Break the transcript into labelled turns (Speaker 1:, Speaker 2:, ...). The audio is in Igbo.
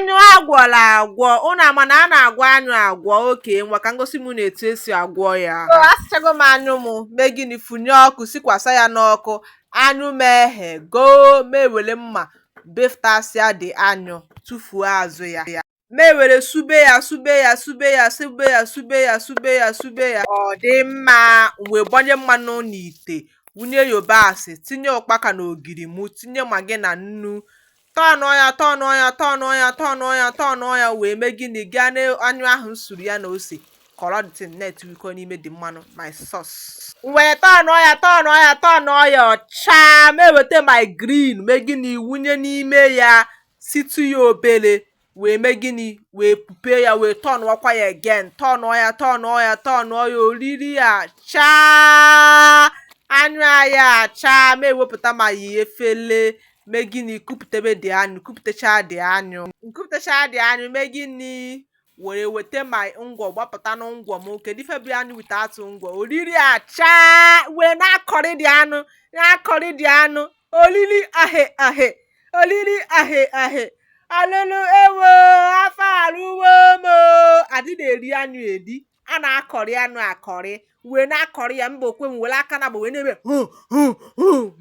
Speaker 1: Anyụ agwọrọ agwọ. Unu ama na a na-agwọ anyụ agwọ? Oke ngwa, ka m gosi m unu etu esi agwọ ya. So asịchago m anyụ m, mee gịnị? Funye ọkụ, sikwasa ya n'ọkụ. Anyụ m eghego, m ewere mma befụtasịa dị anyụ, tụfuo azụ ya. M ewere sube ya, sube ya, sube ya, sube ya, sube ya, sube ya, sube ya. Ọ dị mma. M wee gbanye mmanụ n'ite, wunye yabasị, tinye ụkpaka na ogiri mụ, tinye Maggi na nnu, tọnụọ ya, tọnụọ ya, tọnụọ ya, tọnụọ ya, tọnụọ ya. Wee mee gịnị? Gaa n'anyụ ahụ m suru ya na ose, kọrọ the thing na-etiwikọ n'ime dị mmanụ, my sauce. M wee tọnụọ ya, tọnụọ ya, tọnụọ ya, ọchaa. M eweta my green, mee gịnị? Wunye n'ime ya, situ ya obere, wee mee gịnị? Wee pupe ya, wee tọnụọkwa ya again, tọnụọ ya, tọnụọ ya, tọnụọ ya. Oriri achaa, anyụ anyị achaa. Ma ewepụta ma yi efele, mee gịnị? Kupụtebe dị anyụ, kupụtacha dị anyụ, nkupụtacha dị anyụ. Mee gịnị? Were weta ma ngwọ, gbapụta na ngwọ m. Kedu ife bụ anyụ without ngwọ? Oriri achaa, wee na-akọrị dị anụ, na-akọrị dị anụ. Oriri ahe ahe, oriri ahe ahe, alụlụ ewo, afọ arụwo m. Adị na-eri anyụ eri, a na-akọrị anụ akọrị, wee na-akọrị ya. Mba, okwe m were aka na agba wee na-eme hụ hụ hụ.